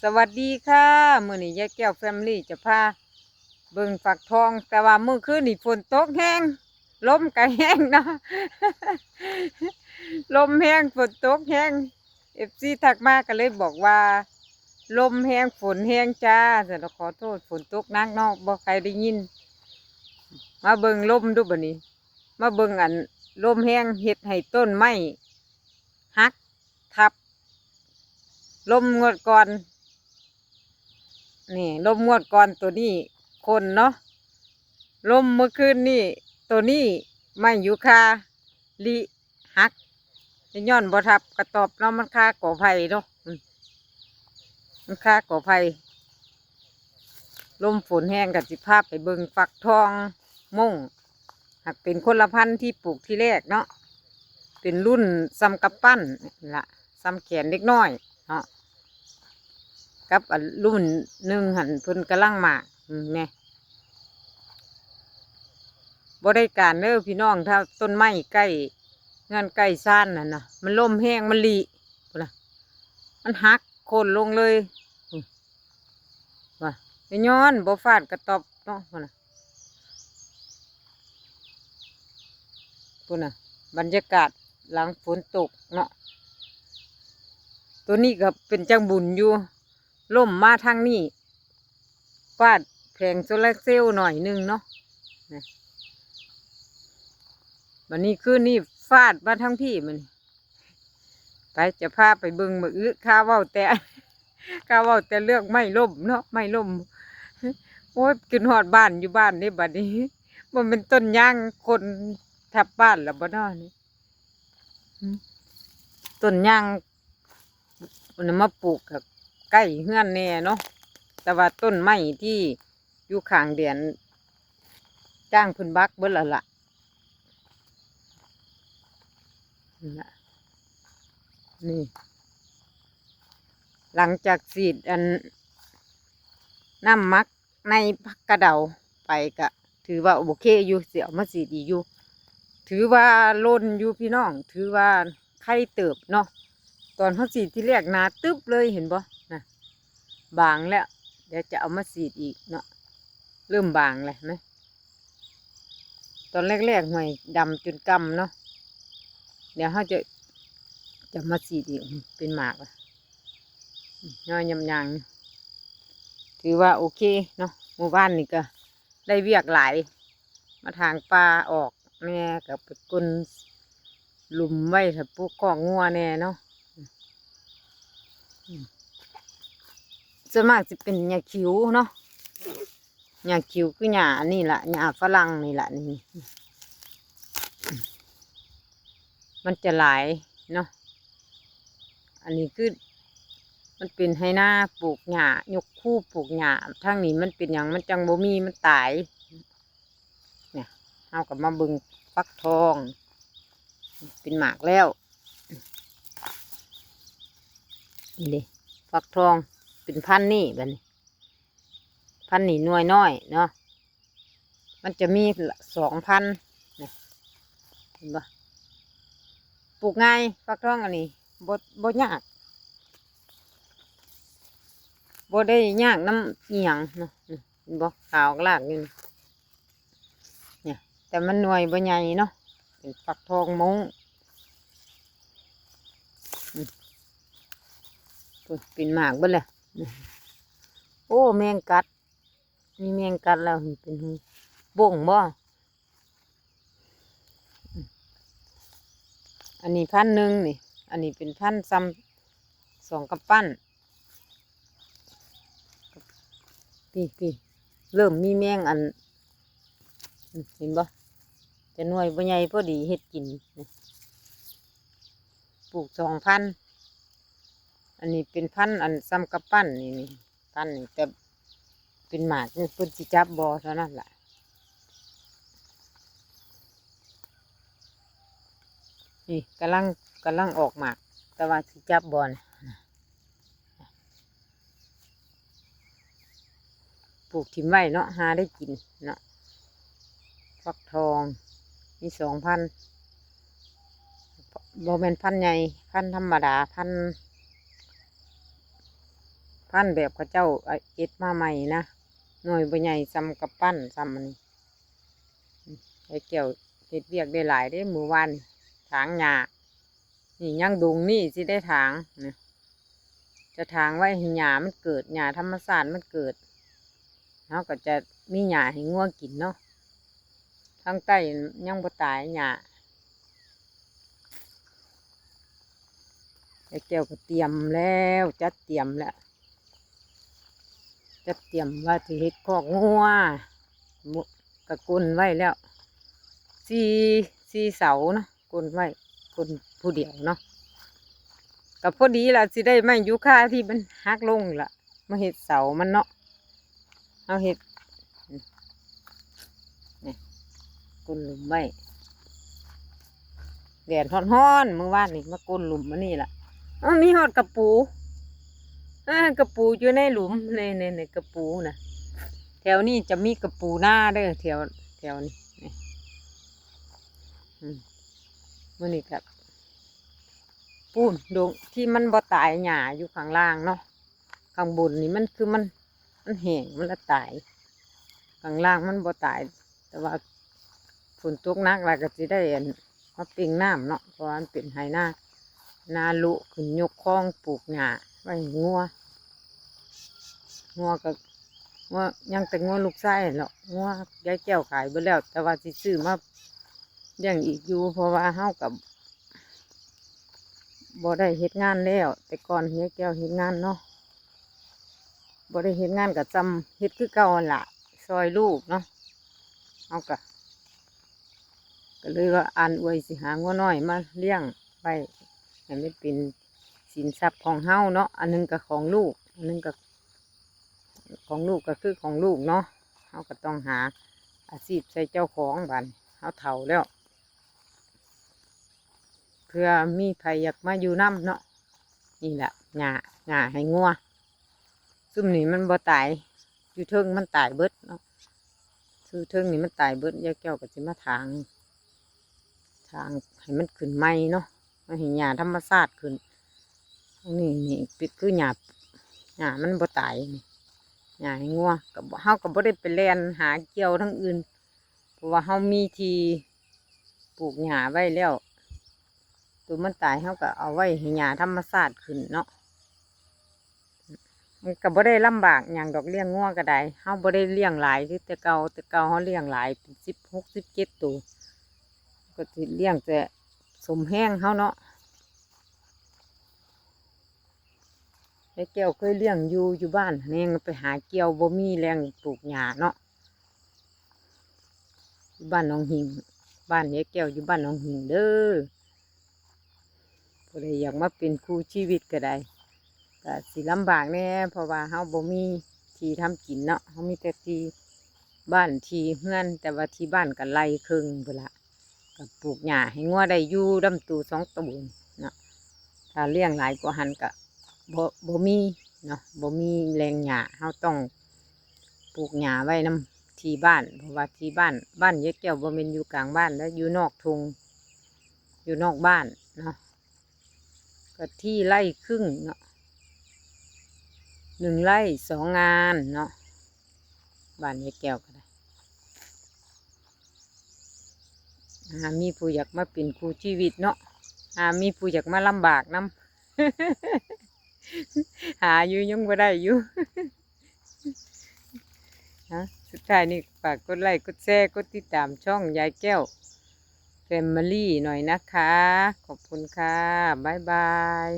ສະຫວັດດີຄ່ະ ມື້ນີ້ຍາຍແກ້ວແຟມລີຈະພາເບິ່ງຝັກທອງ ແຕ່ວ່າມື້ຄືນນີ້ຝົນຕົກແຮງ ລົມກະແຮງເນາະ ລົມແຮງ ຝົນຕົກແຮງ ເອັຟຊີທັກມາກະເລີຍບອກວ່າ ລົມແຮງ ຝົນແຮງຈ້າ ຊັ້ນ ຂໍໂທດ ຝົນຕົກໜັກເນາະ ບໍ່ໃຄ່ໄດ້ຍິນ. ມາເບິ່ງລົມດູບາດນີ້ ມາເບິ່ງອັນລົມແຮງເຮັດໃຫ້ຕົ້ນໄມ້ຫັກທັບ ລົມງວດກ່ອນ ນີ້ ລົມງວດກ່ອນໂຕນີ້ຄົນເນາະ ລົມມື້ຄືນນີ້ໂຕນີ້ໄມ້ຢູຄາລິຫັກ ຍ້ອນບໍ່ທັບກະຕອບເນາະ ມັນຄາກໍໄຜ່ເນາະ ອືມ ມັນຄາກໍໄຜ່ ລົມຝົນແຮງກະຊິພາໄປເບິ່ງຝັກທອງມົ້ງ ຫາກເປັນຄົນລະພັນທີ່ປູກທີແລກເນາະ ເປັນລຸ້ນສ່ຳກຳປັ້ນນີ້ລະ ສ່ຳແຂນເດັກນ້ອຍເນາະ ກັບອັນລຸ້ນໜຶ່ງຫັ້ນເພິ່ນກຳລັງໝາກ ອືມ ແນ່ ບໍ່ໄດ້ການເດີພີ່ນ້ອງ ຖ້າຕົ້ນໄມ້ໃກ້ເຮືອນໃກ້ຊານຫັ້ນນະ ມັນລົມແຮງມັນລິ ພຸ້ນນະ ມັນຫັກໂຄ່ນລົງເລີຍ ອືມ ວ່າ ຍ້ອນບໍ່ຟາດກະຕອບເນາະ ພຸ້ນນະ ພຸ້ນນະ ບັນຍາກາດຫຼັງຝົນຕົກເນາະ ໂຕນີ້ກະເປັນຈັ່ງບຸນຢູ່ ລົມມາທາງນີ້ ຟາດແຜງໂຊລາເຊວໜ້ອຍໜຶ່ງເນາະ ນະ ບັດນີ້ຄືນນີ້ຟາດມາທາງພີ້ ມັນ ໄປ ຈະພາໄປເບິ່ງມື້ອື່ນ ຂ້າເວົ້າແຕ່ ຂ້າເວົ້າແຕ່ເລື່ອງໄມ້ລົ້ມເນາະ ໄມ້ລົ້ມ ໂອ້ຍ ຄິດຮອດບ້ານ ຢູ່ບ້ານເດ້ບັດນີ້ ບໍ່ແມ່ນຕົ້ນຍາງຄົນທັບບ້ານລະບໍ່ນໍນີ້ ຕົ້ນຍາງ ເພິ່ນເອົາມາປູກກະໃກ້ເຮືອນແນ່ເນາະ ແຕ່ວ່າຕົ້ນໄມ້ທີ່ຢູ່ຂ້າງແດນ ຈ້າງເພິ່ນບັກເບິດແລ້ວລະ ນີ້ ຫຼັງຈາກສີດອັນ ນ້ຳໝັກໃນຜັກກະເດົາໄປກະຖືວ່າໂອເຄຢູ່ ຊິເອົາມາສີດອີກຢູ່ ຖືວ່າຫຼົ່ນຢູ່ພີ່ນ້ອງ ຖືວ່າໄຄເຕີບເນາະ ຕອນເຮົາສີດທີແລກໜາຕຶບເລີຍ ເຫັນບໍ່ນະ ບາງແລ້ວ ດຽວຈະເອົາມາສີດອີກເນາະ ເລີ່ມບາງແລ້ວ ເຫັນໄໝ? ຕອນແລກໆ ຫ້ວຍດຳຈົນກ່ຳເນາະ ດຽວເຮົາຈະ ຈະມາສີດອີກ ເປັນໝາກລະ ຍ້ອຍຍາມຍ່າງ ຖືວ່າໂອເຄເນາະ ມື້ວານນີ້ກະໄດ້ວຽກຫຼາຍ ມາຖາງປ່າອອກແນ່ ກະໄປກົ້ນ ຫຼຸມໄວ້ຖ້າປູກຄອກງົວແນ່ເນາະ ສ່ວນມາກຊິເປັນຫຍ້າຂິວເນາະ ຫຍ້າຂິວຄືຫຍ້າອັນນີ້ລະ ຫຍ້າຝຣັ່ງນີ້ລະ ນີ້ ມັນຈະຫຼາຍເນາະ ອັນນີ້ຄືມັນເປັນໄຮ່ນາປູກຫຍ້າ ຍົກຄູປູກຫຍ້າ ທາງນີ້ມັນເປັນຫຍັງ ມັນຈັ່ງບໍ່ມີ ມັນຕາຍ ນີ້ ເຮົາກະມາເບິ່ງຝັກທອງ ເປັນໝາກແລ້ວ ນີ້ເດ້ ຝັກທອງ ເປັນພັນນີ້ ບັດນີ້ ພັນນີ້ໜ່ວຍນ້ອຍເນາະ ມັນຈະມີສອງພັນ ນີ້ ເຫັນບໍ່? ປູກງ່າຍ ຝັກທອງອັນນີ້ ບໍ່ ບໍ່ຍາກ ບໍ່ໄດ້ຍາກນຳອີ່ຫຍັງເນາະ ນີ້ ເຫັນບໍ່? ຂາວອອກລາກຢູ່ນີ້ ນີ້ ແຕ່ມັນໜ່ວຍບໍ່ໃຫຍ່ເນາະ ເປັນຝັກທອງມົ້ງ ອືມ ໂອ້ຍ ເປັນໝາກເບິດແລ້ວ ໂອ້ ແມງກັດ ມີແມງກັດແລ້ວ ເປັນຫູ ບົ້ງບໍ່? ອັນນີ້ພັນໜຶ່ງນີ້ ອັນນີ້ເປັນພັນສ່ຳສອງກຳປັ້ນ ພີ້ໆ ເລີ່ມມີແມງອັນ ເຫັນບໍ່? ຈະໜ່ວຍບໍ່ໃຫຍ່ ພໍດີເຮັດກິນ ປູກສອງພັນ ອັນນີ້ເປັນພັນອັນສ່ຳກຳປັ້ນນີ້ ນີ້ ພັນນີ້ ແຕ່ເປັນໝາກນີ້ ເພິ່ນຊິຈັບບໍ່ເທົ່ານັ້ນລະ ນີ້ ກຳລັງ ກຳລັງອອກໝາກ ແຕ່ວ່າຊິຈັບບໍ່ນະ ປູກຖິ້ມໄວ້ເນາະ ຫາໄດ້ກິນເນາະ ຟັກທອງ ມີສອງພັນ ບໍ່ແມ່ນພັນໃຫຍ່ ພັນທຳມະດາ ພັນ ພັນ ພັນແບບເຂົາເຈົ້າເຮັດມາໃໝ່ນະ, ໜ່ວຍບໍ່ໃຫຍ່ສ່ຳກຳປັ້ນສ່ຳອັນນີ້. ຍາຍແກ້ວເຮັດວຽກໄດ້ຫຼາຍເດ້ມື້ວານນີ້ ຖາງຫຍ້າ. ນີ້ຍັງດົງນີ້ຊິໄດ້ຖາງນະ, ຈະຖາງໄວ້ໃຫ້ຫຍ້າມັນເກີດ, ຫຍ້າທຳມະຊາດມັນເກີດ, ເຮົາກໍຈະມີຫຍ້າໃຫ້ງົວກິນເນາະ. ທາງໃຕ້ຍັງບໍ່ຕາຍຫຍ້າ. ຍາຍແກ້ວກໍຕຽມແລ້ວ, ຈັດຕຽມແລ້ວ, ຈັດຕຽມວ່າຊິເຮັດຄອກງົວ, ກະກົ້ນໄວ້ແລ້ວ ສີ່ ສີ່ເສົາເນາະ, ກົ້ນໄວ້, ກົ້ນຜູ້ດຽວເນາະ. ກໍພໍດີລະ ຊິໄດ້ໄມ້ຢູຄາທີ່ມັນຫັກລົງລະ ມາເຮັດເສົາມັນເນາະ. ເຮົາເຮັດ ນີ້ ກົ້ນຫຼຸມໄວ້. ແດດຮ້ອນໆ ມື້ວານນີ້ມາກົ້ນຫຼຸມອັນນີ້ລະ. ເອີ ມີຮອດກະປູ. ເອີ ກະປູຢູ່ໃນຫຼຸມ. ນີ້ໆໆ ກະປູນະ. ແຖວນີ້ຈະມີກະປູນາເດີ ແຖວ ແຖວນີ້. ນີ້ ອືມ ມື້ນີ້ກໍ ປູນດົງທີ່ມັນບໍ່ຕາຍ ຫຍ້າຢູ່ຂ້າງລ່າງເນາະ. ຂ້າງບົນນີ້ມັນຄືມັນ ມັນແຫ້ງ ມັນລະຕາຍ, ຂ້າງລ່າງມັນບໍ່ຕາຍ. ແຕ່ວ່າຝົນຕົກໜັກແລ້ວກໍຊິໄດ້ອັນ ມາເປັ່ງນ້ຳເນາະ, ເພາະວ່າມັນເປັນໄຮ່ນາ ນາໂລະ ຂຶ້ນຍົກຄອງປູກຫຍ້າໄວ້ໃຫ້ງົວ. ງົວກໍ ງົວ ຍັງແຕ່ງົວລູກຊາຍຫັ້ນແຫຼະ, ງົວຍາຍແກ້ວຂາຍເບິດແລ້ວ, ແຕ່ວ່າຊິຊື້ມາລ້ຽງອີກຢູ່ ເພາະວ່າເຮົາກໍ ບໍ່ໄດ້ເຮັດງານແລ້ວ. ແຕ່ກ່ອນຍາຍແກ້ວເຮັດງານເນາະ, ບໍ່ໄດ້ເຮັດງານກໍຊ່ຳເຮັດຄືເກົ່າຫັ້ນລະ ຊ່ອຍລູກເນາະ. ເຮົາກໍ ກໍເລີຍວ່າ ອັນ ອວຍຊິຫາງົວນ້ອຍມາລ້ຽງໄວ້ ໃຫ້ມັນເປັນສິນຊັບຂອງເຮົາເນາະ, ອັນໜຶ່ງກໍຂອງລູກ ອັນໜຶ່ງກໍຂອງລູກ ກໍຄືຂອງລູກເນາະ. ເຮົາກໍຕ້ອງຫາອາຊີບໃສ່ເຈົ້າຂອງ ບາດນີ້ເຮົາເຖົ້າແລ້ວ. ເພື່ອມີໃຜຢາກມາຢູ່ນຳເນາະ. ນີ້ລະຫຍ້າ ຫຍ້າໃຫ້ງົວ. ຊຸມນີ້ມັນບໍ່ຕາຍ, ຢູ່ເທິງມັນຕາຍເບິດເນາະ, ຢູ່ເທິງນີ້ມັນຕາຍເບິດ. ຍາຍແກ້ວກໍຊິມາຖາງ ຖາງໃຫ້ມັນຂຶ້ນໃໝ່ເນາະ, ມາໃຫ້ຫຍ້າທຳມະຊາດຂຶ້ນ. ອັນນີ້ນີ້ເປັນຄືຫຍ້າ ຫຍ້າມັນບໍ່ຕາຍນີ້, ຫຍ້າໃຫ້ງົວ. ກໍບໍ່ ເຮົາກໍບໍ່ໄດ້ໄປແລ່ນຫາກ່ຽວທາງອື່ນ ເພາະວ່າເຮົາມີທີ່ປູກຫຍ້າໄວ້ແລ້ວ, ໂຕມັນຕາຍເຮົາກໍເອົາໄວ້ໃຫ້ຫຍ້າທຳມະຊາດຂຶ້ນເນາະ. ມັນກໍບໍ່ໄດ້ລຳບາກຫຍັງດອກ ລ້ຽງງົວກໍໄດ້, ເຮົາບໍ່ໄດ້ລ້ຽງຫຼາຍຄືແຕ່ເກົ່າ. ແຕ່ເກົ່າເຮົາລ້ຽງຫຼາຍເປັນສິບ ຫົກ ສິບເຈັດໂຕ, ກໍຊິລ້ຽງແຕ່ສົມແຮງເຮົາເນາະ. ຍາຍແກ້ວເຄີຍລ້ຽງຢູ່ ຢູ່ບ້ານຫັ້ນແຮງ ໄປຫາກ່ຽວ ບໍ່ມີແຮງປູກຫຍ້າເນາະ. ຢູ່ບ້ານໜອງຫິ້ງ, ບ້ານຍາຍແກ້ວຢູ່ບ້ານໜອງຫິ້ງເດີ. ຜູ້ໃດຢາກມາເປັນຄູ່ຊີວິດກໍໄດ້, ກໍຊິລຳບາກແດ່ ເພາະວ່າເຮົາບໍ່ມີທີ່ທຳກິນເນາະ, ເຮົາມີແຕ່ທີ່ບ້ານທີ່ເຮືອນ, ແຕ່ວ່າທີ່ບ້ານກໍໄລ່ເຄິ່ງພຸ້ນລະ. ກໍປູກຫຍ້າໃຫ້ງົວໄດ້ຢູ່ນຳໂຕສອງໂຕເນາະ. ຖ້າລ້ຽງຫຼາຍກວ່າຫັ້ນກໍບໍ່ ບໍ່ມີເນາະ, ບໍ່ມີແຫຼ່ງຫຍ້າ. ເຮົາຕ້ອງປູກຫຍ້າໄວ້ນຳທີ່ບ້ານ, ເພາະວ່າທີ່ບ້ານ ບ້ານຍາຍແກ້ວບໍ່ແມ່ນຢູ່ກາງບ້ານເດ້, ຢູ່ນອກທົ່ງ ຢູ່ນອກບ້ານເນາະ. ກໍທີ່ໄລ່ເຄິ່ງເນາະ, ໜຶ່ງໄລ່ສອງງານເນາະ, ບ້ານຍາຍແກ້ວກໍໄດ້. ຫາມີຜູ້ຢາກມາເປັນຄູ່ຊີວິດເນາະ, ຫາມີຜູ້ຢາກມາລຳບາກນຳ. ຫາຢູ່ ຍັງບໍ່ໄດ້ຢູ່. ເນາະ ສຸດທ້າຍນີ້ຝາກກົດໄລ້ ກົດແຊ ກົດຕິດຕາມຊ່ອງຍາຍແກ້ວ Family ໜ້ອຍນະຄະ. ຂອບຄຸນຄ່ະ. ບາຍບາຍ.